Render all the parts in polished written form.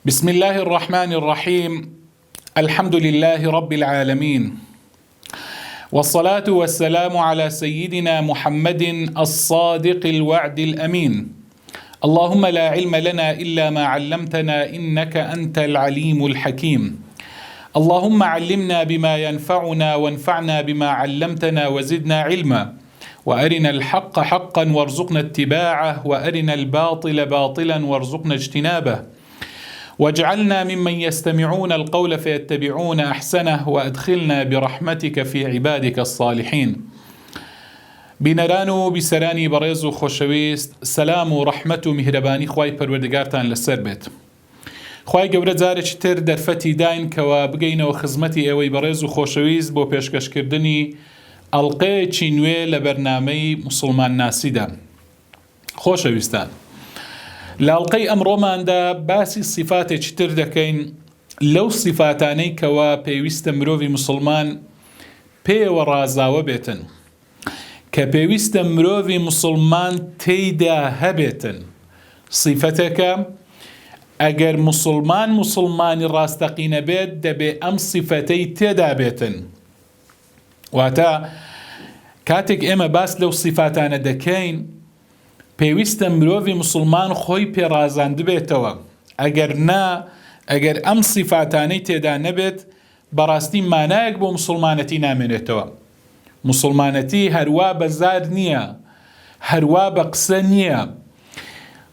بسم اللە الرحمن الرحیم الحمد للە رب العالمین والصلاة والسلام علی سیدنا محمد الصادق الوعد الامین اللهم لا علم لنا الا ما علمتنا انك انت العلیم الحکیم اللهم علمنا بما ينفعنا وانفعنا بما علمتنا وزدنا علما وأرنا الحق حقا وارزقنا اتباعه وأرنا الباطل باطلا وارزقنا اجتنابه واجعلنا ممن يستمعون القول فيتبعون أحسنه وأدخلنا برحمتك في عبادك الصالحين. بینەران و بیسەرانی بەڕێز و خۆشەویست سەلام و ڕەحمەت و میهرەبانی خوای پەروەردگارتان لەسەر بێت. خوای گەورە جارێکی تر دەرفەتی داین کەوا بگەینەوە خزمەتی ئێوەی بەڕێز و خۆشەویست بۆ پێشکەشکردنی ئەڵقەیەکی نوێ لە بەرنامەی موسڵمان ناسیدا. خۆشەویستان لە ئەڵقەی ئەمڕۆماندا باسی سیفاتێکی تر دەکەین لەو سیفاتانەی کەوا پێویستە مرۆڤی موسڵمان پێیەوە ڕازاوە بێتن کە پێویستە مرۆڤی موسڵمان تێیدا هەبێتن سیفەتێکە ئەگەر موسڵمان موسڵمانی ڕاستەقینە بێت دەبێ ئەم سیفەتەی تێدا بێتن واتە کاتێک ئێمە باس لەو سیفاتانە دەکەین پێویستە مرۆڤی موسڵمان خۆی پێ ڕازاندبێتەوە ئەگەر نا ئەگەر ئەم سیفاتانەی تێدا نەبێت بەڕاستی مانایەک بۆ موسڵمانەتی نامێنێتەوە. موسڵمانەتی هەروا بە زار نییە، هەروا بە قسە نییە.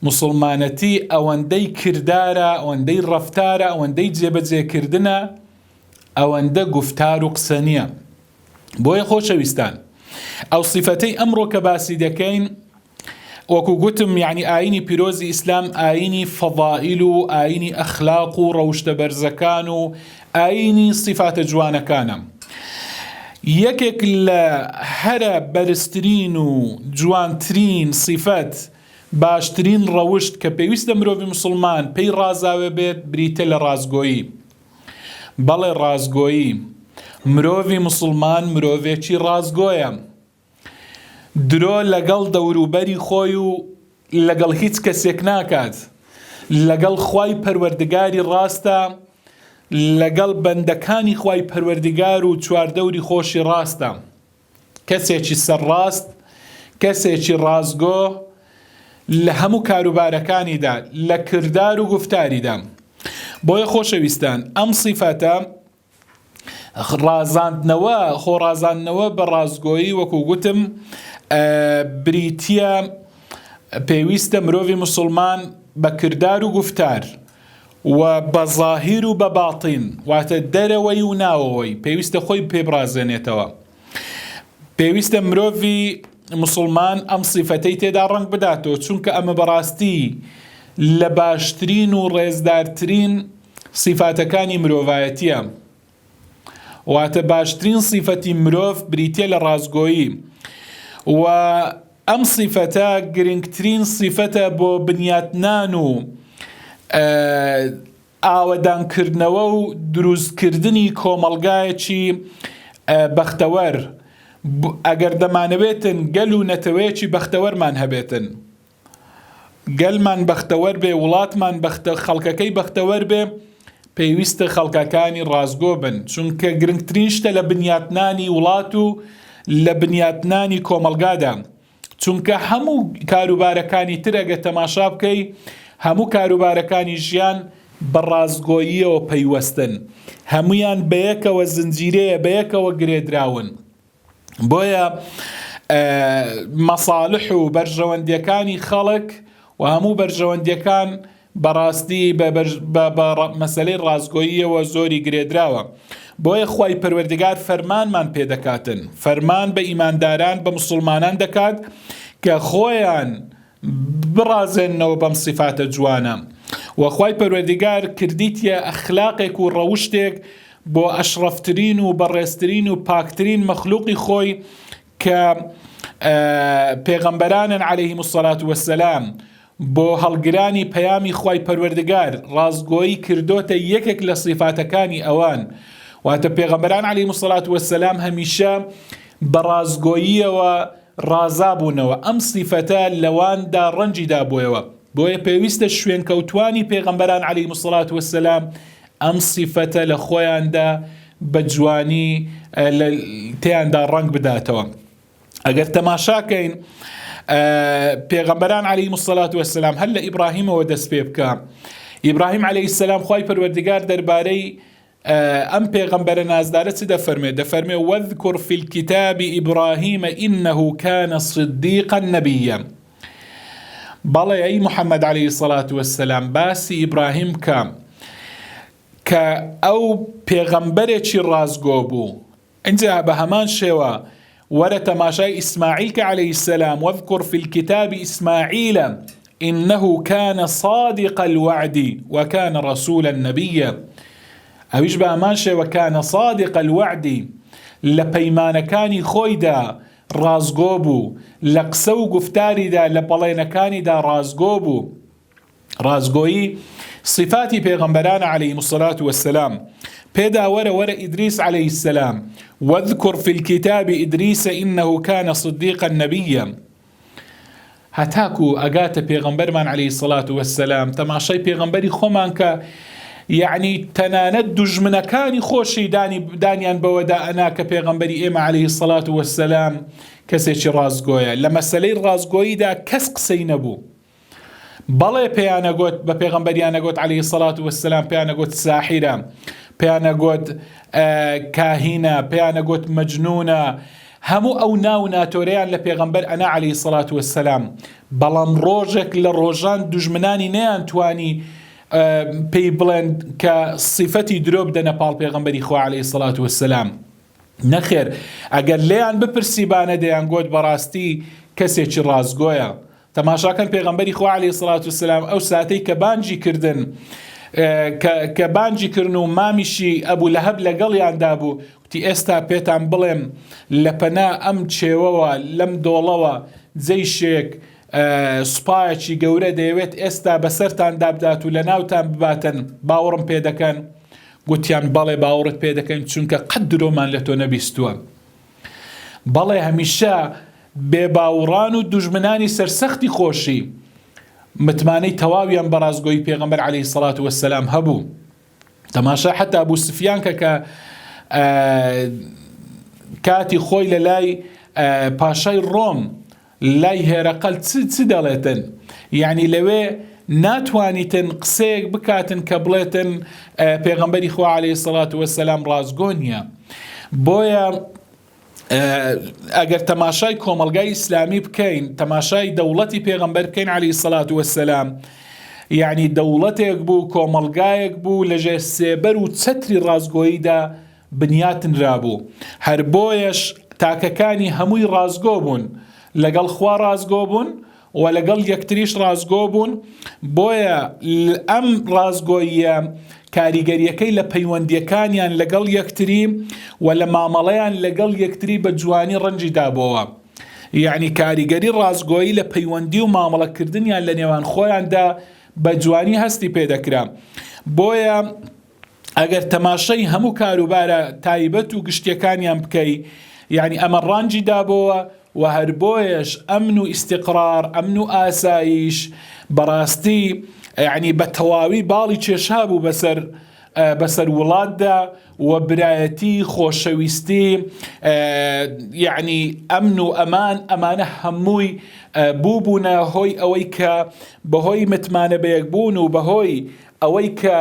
موسڵمانەتی ئەوەندەی کردارە، ئەوەندەی ڕەفتارە، ئەوەندەی جێبەجێکردنە، ئەوەندە گوفتار و قسە نییە. بۆیە خۆشەویستان ئەو سیفەتەی ئەمڕۆ کە باسی دەکەین وەکو گوتم یعنی ئاینی پیرۆزی ئیسلام ئاینی فەضائیل و ئاینی ئەخلاق و ڕەوشتە بەرزەکان و ئاینی سیفاتە جوانەکانە یەکێک لە هەرە بەرزترین و جوانترین سیفەت باشترین ڕەوشت کە پێویستە مرۆڤی مسلمان پێی ڕازاوێ بێت بریتە لە ڕاستگۆیی بەڵێ ڕاستگۆیی مرۆڤی مسلمان مرۆڤێکی ڕاستگۆیە درۆ لەگەڵ دەوروبەری خۆی و لەگەڵ هیچ کەسێک ناکات، لەگەڵ خوای پەروەردگاری ڕاستە، لەگەڵ بەندەکانی خوای پەروەردگار و چواردەوری خۆشی ڕاستە. کەسێکی سەرڕاست، کەسێکی ڕاستگۆ لە هەموو کاروبارەکانیدا، لە کردار و گوفتاریدا. بۆیە خۆشەویستان ئەم سیفەتە ڕازاندنەوە، خۆ ڕازاندنەوە بە ڕاستگۆیی وەکو گوتم بریتییە پێویستە مرۆڤی موسڵمان بە کردار و گوفتار و بە زاهیر و بە باتین واتە دەرەوەی و ناوەوەی پێویستە خۆی پێ بڕازێنێتەوە. پێویستە مرۆڤی موسڵمان ئەم سیفەتەی تێدا ڕەنگ بداتەوە چونکە ئەمە بەڕاستی لە باشترین و ڕێزدارترین سیفاتەکانی مرۆڤایەتیە واتە باشترین سیفەتی مرۆڤ بریتە لە ڕاستگۆیی و ئەم سیفەتە گرنگترین سیفەتە بۆ بنیاتنان و ئاوەدانکردنەوە و دروستکردنی کۆمەڵگایەکی بەختەوەر ئەگەر دەمانەوێتن گەل و نەتەوەیەکی بەختەوەرمان هەبێتن گەلمان بەختەوەر بێ، وڵاتمان بەختە خەڵکەکەی بەختەوەر بێ، پێویستە خەڵکەکانی ڕاستگۆ بن، چونکە گرنگترین شتە لە بنیاتنانی وڵات و لە بنیاتنانی کۆمەڵگادا، چونکە هەموو کاروبارەکانی تر ئەگەر تەماشا بکەی هەموو کاروبارەکانی ژیان بە ڕاستگۆییەوە پەیوەستن، هەموویان بەیەکەوە زنجیرەیە، بەیەکەوە گرێدراون. بۆیە مەساڵح و بەرژەوەندیەکانی خەڵک و هەموو بەرژەوەندیەکان بەڕاستی بە مەسەلەی ڕاستگۆییەوە زۆری گرێدراوە بۆیە خوای پەروەردگار فەرمانمان پێ دەکاتن فەرمان بە ئیمانداران بە مسلمانان دەکات کە خۆیان بڕازێننەوە بەم سیفاتە جوانە وە خوای پەروەردگار کردیتیە ئەخلاقێک و ڕەوشتێک بۆ ئەشڕەفترین و بەڕێزترین و پاکترین مەخلوقی خۆی کە پێغەمبەرانن عەلەیهم الصلاة والسلام بۆ هەڵگرانی پەیامی خوای پەروەردگار ڕاستگۆیی کردۆتە یەکێک لە سیفاتەکانی ئەوان واتە پێغەمبەران عەلەیهم الصلاة والسلام هەمیشە بە ڕاستگۆییەوە ڕازابوونەوە، ئەم سیفەتە لەواندا ڕەنگی دابوویەوە. بۆیە پێویستە شوێنکەوتوانی پێغەمبەران علیهم الصلاة والسلام ئەم سیفەتە لە خۆیاندا بە جوانی تێیاندا ڕەنگ بداتەوە. ئەگەر تەماشاکەین پێغەمبەران علیهم الصلاة والسلام هەر لە ئیبراهیمەوە دەست پێ بکە ئیبراهیم علیه السلام خوای پەروەردگار دەربارەی ئەم پێغەمبەرە نازدارە چ دەفەرمێ دەفەرمێ واذكر في الكتاب إبراهيم إنه كان صديقا نبيا بەڵێ ئەی محەممەد علیه الصلاة والسلام باسی ئیبراهیم بکە کە ئەو پێغەمبەرێکی ڕاستگۆ بوو ئینجا بە هەمان شێوە وەرە تەماشای ئیسماعیل کە علیە السلام، واذکر فی الکتاب اسماعیل انه کان صادق الوعد وکان رسولا نبیا، ئەویش بە هەمان شێوە کان صادق الوعد لە پەیمانەکانی خۆیدا ڕاستگۆ بوو، لە قسە و گوفتاریدا لە بەڵێنەکانیدا ڕاستگۆ بوو. ڕاستگۆیی صفاتی پێغەمبەرانە علیهم الصلاة والسلام. پێدا وەرە وەرە ئیدریس علیه السلام، واذکر فی الکتاب ادریس انه کان صدیقا نبیا. هەتاکو ئەگاتە پێغەمبەرمان علیه الصلاة والسلام، تەماشای پێغەمبەری خۆمان کە یەعنی تەنانەت دوژمنەکانی خۆشی دانی دانیان بەوەدا ئەنا کە پێغەمبەری ئێمە علیه الصلاة والسلام کەسێکی ڕاستگۆیە. لە مەسەلەی ڕاستگۆییدا کەس قسەی نەبوو. بەڵێ پێیانەگۆت بە پێغەمبەریانەگۆت علیە الصلوة والسلام پێیانەگۆت ساحیرە پێیانەگۆت کاهینە پێیانەگۆت مەجنونە هەموو ئەو ناو ناتۆرەیان لە پێغەمبەر ئەنا علیە الصلوة والسلام بەڵام ڕۆژێک لە ڕۆژان دوژمنانی نەیانتوانی پێی بڵێن کە سیفەتی درۆ بدەنە پاڵ پێغەمبەری خوا علیە الصلوة والسلام نەخێر ئەگەر لێیان بپرسیبانە دەیانگۆت بەڕاستی کەسێکی ڕاستگۆیە تەماشاکەن پێغەمبەری خوا علیە سڵات وسلام ئەو ساتەی کە بانگی کردن کە بانگی کردن و مامیشی ئەبوو لەهەب لەگەڵیاندا بوو وتی ئێستا پێتان بڵێم لە پەنا ئەم چێوەوە لەم دۆڵەوە جەیشێک سوپایەکی گەورە دەیەوێت ئێستا بەسەرتان دابدات و لە ناوتان بباتن باوەڕم پێ دەکەن گوتیان بەڵێ باوەڕت پێ دەکەین چونکە قەت درۆمان لە تۆ نەبیستووە بەڵێ هەمیشە بێباوڕان و دوژمنانی سەرسەختی خۆشی متمانەی تەواویان بە ڕاستگۆیی پێغەمبەر عەلەیهی سەڵات وەسەلام هەبوو. تەماشا حەتا ئەبوو سفیان کە کە کاتی خۆی لە لای پاشای ڕۆم لای هێرەقەل چ چ دەڵێتن یعنی لەوێ ناتوانیتن قسەیەک بکاتن کە بڵێتن پێغەمبەری خوا عەلەیهی سەڵات وەسەلام ڕاستگۆ نییە بۆیە ئەگەر تەماشای کۆمەڵگای ئیسلامی بکەین تەماشای دەوڵەتی پێغەمبەر بکەین عەلەیهی سەڵات وەسەلام یعنی دەوڵەتێک بوو کۆمەڵگایەک بوو لەژێر سێبەر و چەتری ڕاستگۆییدا بنیاتنرابوو هەر بۆیەش تاکەکانی هەمووی ڕاستگۆ بوون لەگەڵ خوا ڕاستگۆ بوون و لەگەڵ یەکتریش ڕاستگۆ بوون، بۆیە ئەم ڕاستگۆییە کاریگەرییەکەی لە پەیوەندییەکانیان لەگەڵ یەکتری و لە مامەڵەیان لەگەڵ یەکتری بە جوانی ڕەنگی دابۆوە. یەعنی کاریگەری ڕاستگۆیی لە پەیوەندی و مامەڵەکردنیان لە نێوان خۆیاندا بە جوانی هەستی پێدەکرا. بۆیە ئەگەر تەماشای هەموو کاروبارە تایبەت و گشتیەکانیان بکەی یعنی ئەمە ڕانجی دابۆوە و هەر بۆیەش ئەمن و ئیستیقرار ئەمن و ئاسایش بەڕاستی یعنی بە تەواوی باڵی کێشابوو بەسەر بەسەر وڵاتدا و برایەتی خۆشەویستی یعنی ئەمن و ئەمان ئەمانە هەمووی بوو بوونە هۆی ئەوەی کە بەهۆی متمانە بەیەکبوون و بەهۆی ئەوەی کە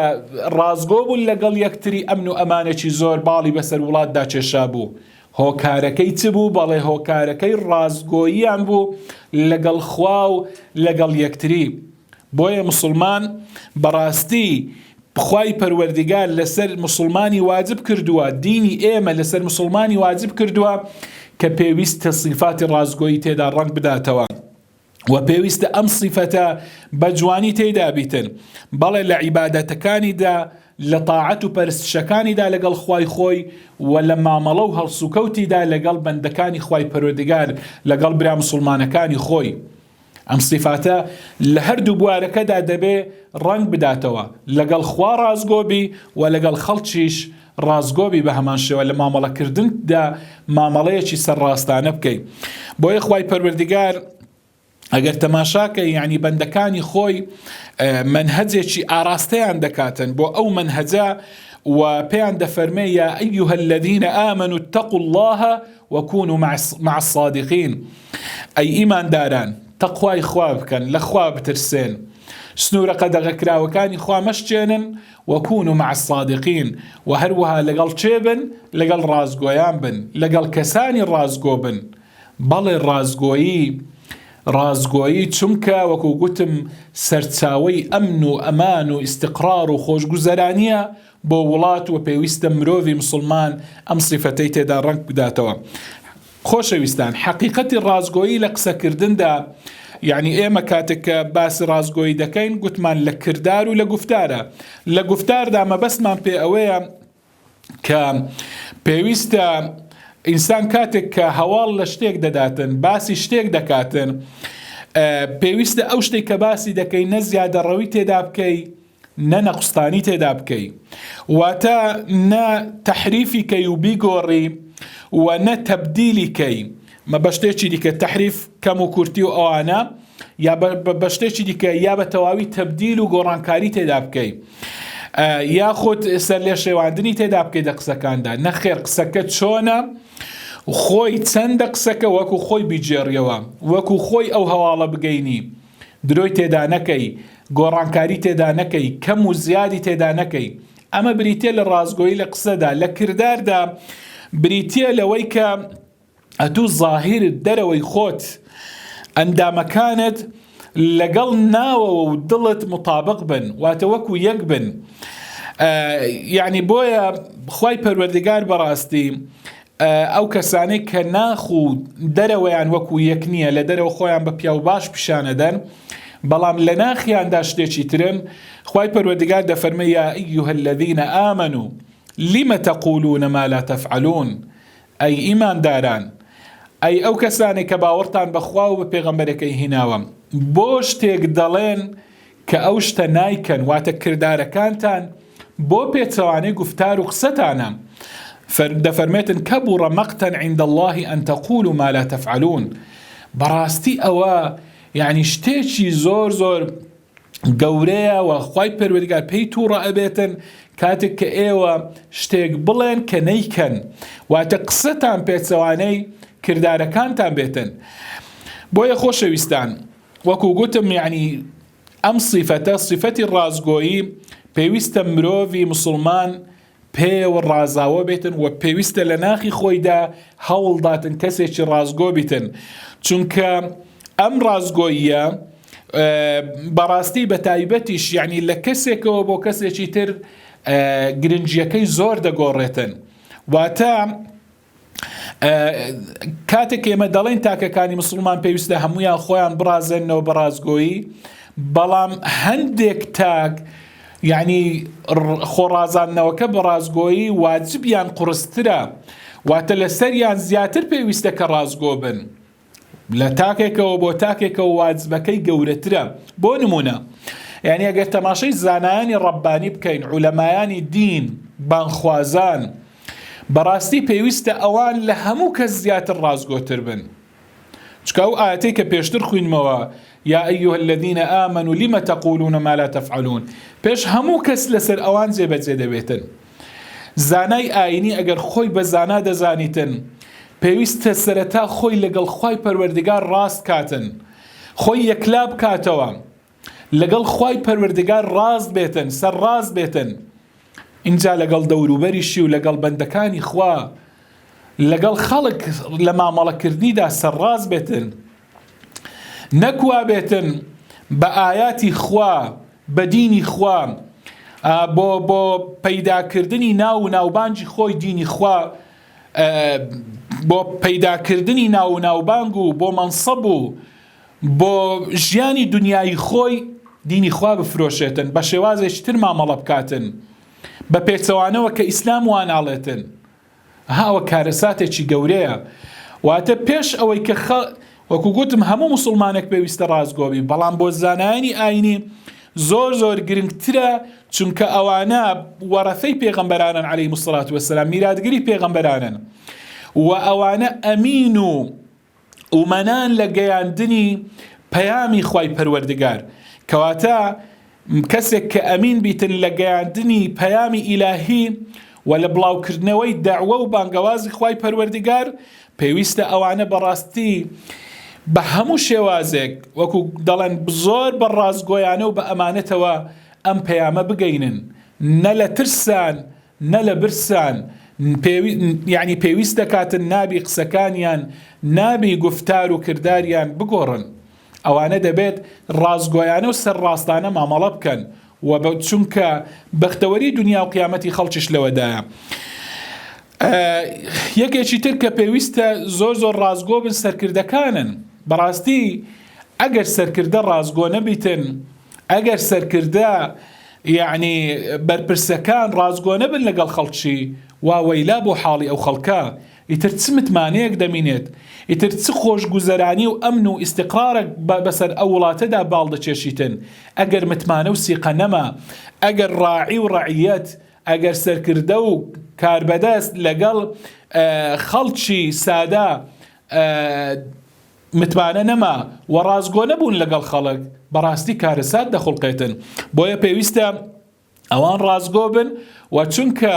ڕاستگۆ بوون لەگەڵ یەکتری ئەمن و ئەمانێکی زۆر باڵی بەسەر وڵاتدا کێشابوو. هۆکارەکەی چ بوو؟ بەڵێ هۆکارەکەی ڕاستگۆییان بوو لەگەڵ خوا و لەگەڵ یەکتری. بۆیە موسڵمان بەڕاستی خوای پەروەردگار لەسەر موسڵمانی واجب کردووە، دینی ئێمە لەسەر موسڵمانی واجب کردووە کە پێویستە سیفاتی ڕاستگۆیی تێدا ڕەنگ بداتەوە. وە پێویستە ئەم سیفەتە بە جوانی تێیدا بیتن، بەڵێ لە عیبادەتەکانیدا، لە تاعەت و پەرستشەکانیدا لەگەڵ خوای خۆی، وە لە مامەڵە و هەڵسوکەوتیدا لەگەڵ بەندەکانی خوای پەروەردگار، لەگەڵ برا موسوڵمانەکانی خۆی. ئەم سیفاتە لە هەردوو بوارەکەدا دەبێ ڕەنگ بداتەوە، لەگەڵ خوا ڕاستگۆ بی و لەگەڵ خەڵکیش ڕاستگۆ بی بە هەمان شێوە لە مامەڵەکردنتدا مامەڵەیەکی سەرڕاستانە بکەی. بۆیە خوای پەروەردگار. ئەگەر تەماشاکەی یعنی بەندەکانی خۆی مەنهەجێکی ئاراستەیان دەکاتن بۆ ئەو مەنهەجە و پێیان دەفەرمێ یا أيها الذين آمنوا اتقوا الله وكونوا مع الصادقين ئەی ئیمانداران تەقوای خوا بکەن لە خوا بترسێن سنوورە قەدەغەکراوەکانی خوا مەشچێنن وكونوا مع الصادقین و هەروەها لەگەڵ کێ بن لەگەڵ ڕاستگۆیان بن لەگەڵ کەسانی ڕاستگۆ بن بەڵێ ڕاستگۆیی ڕاستگۆیی چونکە وەکو گوتم سەرچاوەی ئەمن و ئەمان و ئیستقرار و خۆشگوزەرانیە بۆ وڵات و پێویستە مرۆڤی مسوڵمان ئەم سیفەتەی تێدا ڕەنگ بداتەوە. خۆشەویستان حەقیقەتی ڕاستگۆیی لە قسەکردندا یعنی ئێمە کاتێک کە باسی ڕاستگۆیی دەکەین گوتمان لە کردار و لە گوفتارە لە گوفتاردا مەبەستمان پێ ئەوەیە کە پێویستە ئینسان کاتێک کە هەواڵ لە شتێک دەداتن باسی شتێک دەکاتن پێویستە ئەو شتێک کە باسی دەکەی نە زیادەڕەوی تێدا بکەی نە نەقوستانی تێدا بکەی واتە نە تەحریفی کەی و بیگۆڕی و نە تەبدیلی کەی مە بە شتێکی دیکە تەحریف کەم و کورتی و ئەوانە یا بە شتێکی دیکە یا بە تەواوی تەبدیل و گۆڕانکاری تێدا بکەی یاخود سەر لێ شێواندنی تێدا بکەیت لە قسەکاندا نەخێر قسەکە چۆنە خۆی چەندە قسەکە وەکو خۆی بیگێڕیەوە وەکو خۆی ئەو هەواڵە بگەینی درۆی تێدا نەکەی گۆڕانکاری تێدا نەکەی کەم و زیادی تێدا نەکەی ئەمە بریتە لە ڕاستگۆیی لە قسەدا لە کرداردا بریتە لەوەی کە ئەتوو زاهیرت دەرەوەی خۆت ئەندامەکانت لەگەڵ ناوەوە و دڵت مطابق بن واتە وەکو یەک بن یعنی بۆیە خوای پەروەردگار بەڕاستی ئەو کەسانەی کە ناخ و دەرەوەیان وەکو یەک نییە لە دەرەوە خۆیان بە پیاو باش پیشانەدەن بەڵام لە ناخیاندا شتێکی ترن خوای پەروەردگار دەفەرمێ یا أيها الذين آمنوا لم تقولون ما لا تفعلون ئەی ئیمانداران، ئەی ئەو کەسانەی کە باوەڕتان بە خوا و بە پێغەمبەرەکەی هیناوە، بۆ شتێک دەڵێن کە ئەو شتە نایکەن، واتە کردارەکانتان بۆ پێچەوانەی گوفتار و قسەتانە، دەفەرمێتن، کبر مقتا عند اللە ان تقولوا ما لا تفعلون، بەڕاستی ئەوە یەعنی شتێکی زۆر زۆر گەورەیە و خوای پەروەردگار پێی تووڕە ئەبێتن کاتێک کە ئێوە شتێک بڵێن کە نەیکەن واتە قسەتان پێچەوانەی کردارەکانتان بێتن بۆیە خۆشەویستان وەکو گوتم یعنی ئەم سیفەتە سیفەتی ڕاستگۆیی پێویستە مرۆڤی مسلمان پێیەوە ڕازاوە بێتن و پێویستە لە ناخی خۆیدا هەوڵداتن کەسێکی ڕاستگۆ بیتن چونکە ئەم ڕاستگۆییە بەڕاستی بە تایبەتیش یعنی لە کەسێکەوە بۆ کەسێکی تر گرنگیەکەی زۆر دەگۆڕێتن واتە کاتێک ئێمە دەڵێن تاکەکانی مسلمان پێویستە هەمویان خۆیان بڕازێنەوە بە ڕاستگۆیی بەڵام هەندێک تاک یعنی خۆڕازاندنەوەکە بە ڕاستگۆیی واجبیان قورسترە واتە لەسەریان زیاتر پێویستە کە ڕاستگۆ بن لە تاکێکەوە بۆ تاکێکەوە واجبەکەی گەورەترە بۆ نمونە یعنی ئەگەر تەماشەی زانایانی ڕەبانی بکەین عولەمایانی دین بانخوازان بەڕاستی پێویستە ئەوان لە هەموو کەس زیاتر ڕاستگۆتر بن چکە ئەو ئاەتەی کە پێشتر خوینمەوە یا أيها الذين آمنوا لم تقولون ما لا تفعلون پێش هەموو کەس لەسەر ئەوان جێبەجێ دەبێتن زانای ئاینی ئەگەر خۆی بە زانا دەزانیتن پێویستە سەرەتا خۆی لەگەڵ خوای پەروەردگار ڕاست کاتن خۆی یەکلا بکاتەوە لەگەڵ خوای پەروەردگار ڕاست بێتن سەر ڕاست بێتن ئینجا لەگەڵ دەوروبەریشی و لەگەڵ بەندەکانی خوا لەگەڵ خەڵک لە مامەڵەکردنیدا سەرڕاست بێتن نەک وابێتن بە ئایاتی خوا بە دینی خوا بۆ بۆ پەیداکردنی ناو و ناوبانگی خۆی دینی خوا بۆ پەیداکردنی ناو و ناوبانگ و بۆ مەنسەب و بۆ ژیانی دنیایی خۆی دینی خوا بفرۆشێتن بە شێوازێکی تر مامەڵە بکاتن بە پێچەوانەوە کە ئیسلام واناڵێتن ها ئەوە کارەساتێکی گەورەیە واتە پێش ئەوەی کە خە وەکو گوتم هەموو موسڵمانێک پێویستە ڕاستگۆبی بەڵام بۆ زانایانی ئاینی زۆر زۆر گرنگترە چونکە ئەوانە وەڕەثەی پێغەمبەرانن عەلەیهم الصلاة والسلام میراتگری پێغەمبەرانن و ئەوانە ئەمین و ئومەنان لە گەیاندنی. پەیامی خوای پەروەردگار. کەواتە کەسێک کە ئەمین بیتن لە گەیاندنی پەیامی ئیلاهی و لە بڵاوکردنەوەی دەعوە و بانگەوازی خوای پەروەردگار، پێویستە ئەوانە بەڕاستی بە هەموو شێوازێک وەکو دەڵێن زۆر بە ڕاستگۆیانە و بە ئەمانەتەوە ئەم پەیامە بگەینن نە لە ترسان نە لە برسان یانی پێویست دەکاتن نابی قسەکانیان نابی گوفتار و کرداریان بگۆڕن ئەوانە دەبێت ڕاستگۆیانە و سەرڕاستانە مامەڵە بکەن و بە چونکە بەختەوەری دنیا و قیامەتی خەڵکیش لەوەدایە. یەکێکی تر کە پێویستە زۆر زۆر ڕاستگۆ بن سەرکردەکانن بەڕاستی ئەگەر سەرکردە ڕاستگۆ نەبیتن ئەگەر سەرکردە یەعنی بەرپرسەکان ڕاستگۆ نەبن لەگەڵ خەڵکی وا وەیلا بۆ حاڵی ئەو خەڵکە ئیتر چ متمانەیەک دەمینێت ئیتر چ خۆشگوزەرانی و ئەمن و ئیستیقرارەک بەسەر ئەو وڵاتەدا باڵ دەکێشیتن ئەگەر متمانە و سیقە نەما ئەگەر ڕاعی و ڕەعیەت ئەگەر سەرکردە و کاربەدەست لەگەڵ خەڵکی سادە متمانە نەما و ڕاستگۆ نەبوون لەگەڵ خەڵک، بەڕاستی کارەسات دەخوڵقێتن. بۆیە پێویستە ئەوان ڕاستگۆ بن و چونکە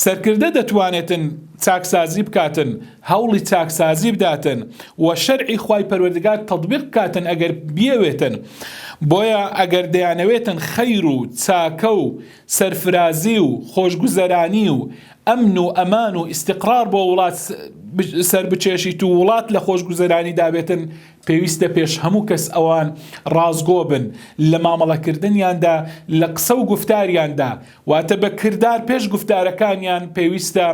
سەرکردە دەتوانێتن چاکسازی بکاتن، هەوڵی چاکسازی بداتن و شەرعی خوای پەروەردگار تەتبیق بکاتن ئەگەر بیەوێتن. بۆیە ئەگەر دەیانەوێتن خەیر و چاکە و سەرفرازی و خۆشگوزەرانی و ئەمن و ئەمان و ئیستیقرار بۆ وڵات سەربکێشیت و وڵات لە خۆشگوزەرانیدا بێتن، پێویستە پێش هەموو کەس ئەوان ڕاستگۆ بن لە مامەڵەکردنیاندا، لە قسە و گوفتاریاندا، واتە بە کردار پێش گوفتارەکانیان پێویستە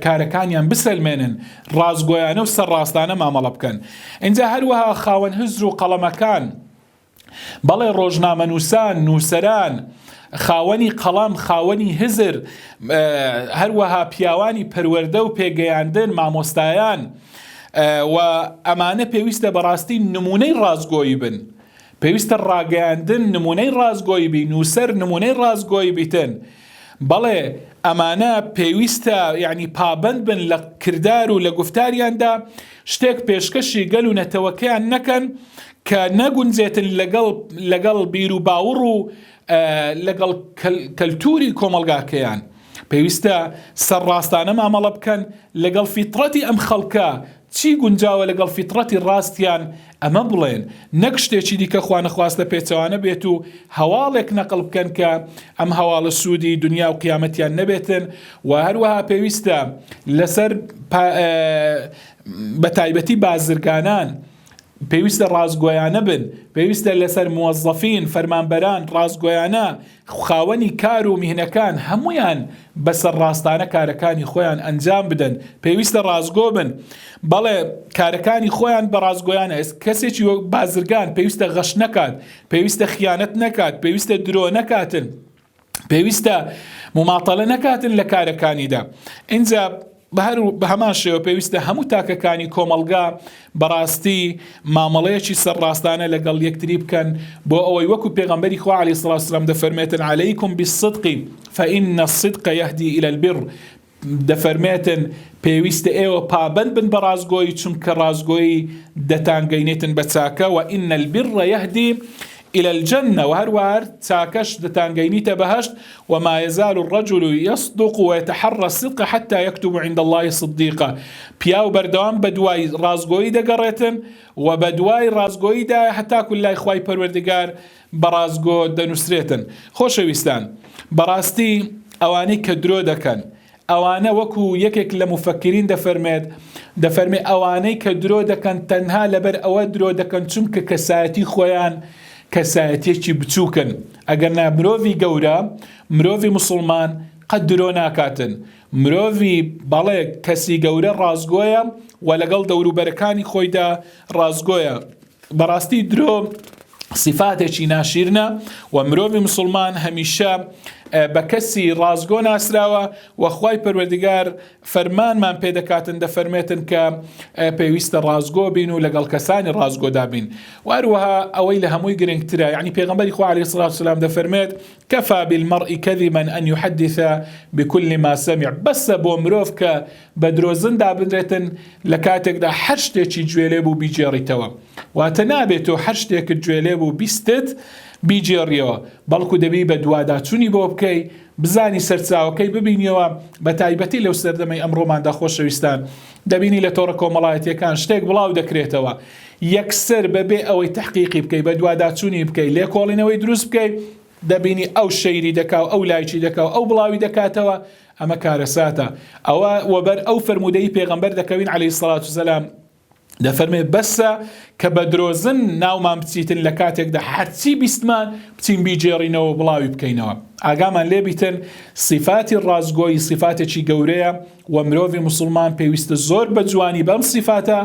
کارەکانیان بسەلمێنن، ڕاستگۆیانە و سەرڕاستانە مامەڵە بکەن. ئینجا هەروەها خاوەن هزر و قەڵەمەکان، بەڵێ ڕۆژنامەنووسان، نووسەران، خاوەنی قەڵەم، خاوەنی هزر، هەروەها پیاوانی پەروەردە و پێگەیاندن، مامۆستایان و ئەمانە پێویستە بەڕاستی نموونەی ڕاستگۆیی بن. پێویستە ڕاگەیاندن نموونەی ڕاستگۆیی بی، نووسەر نموونەی ڕاستگۆیی بیتن. بەڵێ ئەمانە پێویستە یانی پابەند بن لە کردار و لە گوفتاریاندا شتێک پێشکەشی گەل و نەتەوەکەیان نەکەن کە نەگونجێتن لەگەڵ لەگەڵ بیروباوڕ و لەگەڵ کەلتوری کۆمەڵگاکەیان. پێویستە سەرڕاستانە مامەڵە بکەن لەگەڵ فیتڕەتی ئەم خەڵکە چی گونجاوە لەگەڵ فیتڕەتی ڕاستیان ئەمە بڵێن نەک شتێکی دیکە خوانەخواستە پێچەوانە بێت و هەواڵێک نەقڵ بکەن کە ئەم هەواڵە سوودی دنیا و قیامەتیان نەبێتن و هەروەها پێویستە لەسەر بە تایبەتی بازرگانان پێویستە ڕاستگۆیانە بن، پێویستە لەسەر موەزەفین، فەرمانبەران، ڕاستگۆیانە، خاوەنی کار و میهنەکان هەموویان بە سەرڕاستانە کارەکانی خۆیان ئەنجام بدەن، پێویستە ڕاستگۆ بن، بەڵێ کارەکانی خۆیان بە ڕاستگۆیانە، کەسێکی وەک بازرگان پێویستە غەش نەکات، پێویستە خیانەت نەکات، پێویستە درۆ نەکاتن. پێویستە مماتەلە نەکاتن لە کارەکانیدا ئینجا بەهەر بە هەمان شێوە پێویستە هەموو تاکەکانی کۆمەڵگا بەڕاستی مامەڵەیەکی سەرڕاستانە لەگەڵ یەکتری بکەن بۆ ئەوەی وەکو پێغەمبەری خوا علیه الصلاة والسلام دەفەرمێتن علیکم بالصدق فإن الصدق يهدي إلى البر دەفەرمێتن پێویستە ئێوە پابەند بن بە ڕاستگۆیی چونکە ڕاستگۆیی دەتانگەینێتن بە چاکە وان البر یهدی الی الجنە وە هەروەها هەر چاکەش دەتانگەینیتە بەهەشت وما یزال الرجل یصدق ویتحری الصدق حتی یکتب عند اللە صدیقا پیاو بەردەوام بەدوای ڕاستگۆیی دەگەڕێتن و بەدوای ڕاستگۆییدایە هەتاکو لای خوای پەروەردگار بە ڕاستگۆ دەنوسرێتن. خۆشەویستان بەڕاستی ئەوانەی کە درۆ دەکەن ئەوانە وەکو یەکێک لە موفەکرین دەفەرمێت دەفەرمێ ئەوانەی کە درۆ دەکەن تەنها لەبەر ئەوە درۆ دەکەن چونکە کەسایەتی خۆیان کەسایەتیەکی بچوکن ئەگەر نا مرۆڤی گەورە مرۆڤی موسڵمان قەت درۆ ناکاتن مرۆڤی بەڵێ کەسی گەورە ڕاستگۆیە و لەگەڵ دەوروبەرەکانی خۆیدا ڕاستگۆیە بەڕاستی درۆ سیفاتێکی ناشیرنە و مرۆڤی مسوڵمان هەمیشە بە کەسی ڕاستگۆ ناسراوە و خوای پەروەردگار فەرمانمان پێ دەکاتن دەفەرمێتن کە پێویستە ڕاستگۆ بین و لەگەڵ کەسانی ڕاستگۆدا بین و هەروەها ئەوەی لە هەمووی گرنگترە یعنی پێغەمبەری خوا علیه الصلاة والسلام دەفەرمێت کفا بالمرء كذبا ان يحدث بكل ما سمع بەسە بۆ مرۆڤ کە بە درۆزن دابنرێتن لە کاتێکدا هەر شتێکی گوێ لێ بوو بیگێڕیتەوە واتە نابێت تۆ هەر شتێکت گوێ لێ بوو بیستت بیگێڕیەوە بەڵکو دەبی بە دواداچوونی بۆ بکەی بزانی سەرچاوەکەی ببینیەوە بە تایبەتی لەو سەردەمەی ئەمڕۆماندا خۆشەویستان دەبینی لە تۆڕە کۆمەڵایەتیەکان شتێک بڵاو دەکرێتەوە یەکسەر بەبێ ئەوەی تەحقیقی بکەی بەدواداچوونی بکەی لێکۆڵینەوەی دروست بکەی دەبینی ئەو شەیری دەکا و ئەو لایکی دەکا و ئەو بڵاوی دەکاتەوە ئەمە کارەساتە ئەوە وەبەر ئەو فەرموودەی پێغەمبەر دەکەوین عەلەیهی سڵات وسەلام دەفەرمێ بەسە کە بە درۆزن ناومان بچیتن لە کاتێکدا هەرچی بیستمان بچین بیگێڕینەوە و بڵاوی بکەینەوە ئاگامان لێ بیتن سیفاتی ڕاستگۆیی سیفاتێکی گەورەیە و مرۆڤی موسڵمان پێویستە زۆر بە جوانی بەم سیفاتە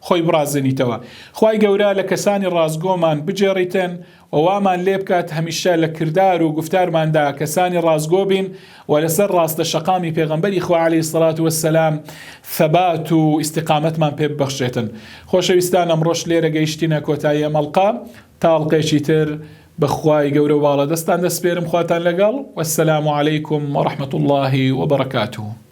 خۆی بڕازێنیتەوە خوای گەورە لە کەسانی ڕاستگۆمان بگێڕیتن و وامان لێ بکات هەمیشە لە کردار و گوفتارماندا کەسانی ڕاستگۆ بین و لەسەر ڕاستە شەقامی پێغەمبەری خوا علیە الصلوة والسلام ثەبات و ئیستیقامەتمان پێ ببەخشێتن. خۆشەویستان ئەمڕۆش لێرە گەیشتینە کۆتایی ئەم ئەڵقە تا ئەڵقەیەکی تر بە خوای گەورە و باڵادەستان دەسپێرم خواتان لەگەڵ والسلام علیکم ورحمة اللە وبرکاته.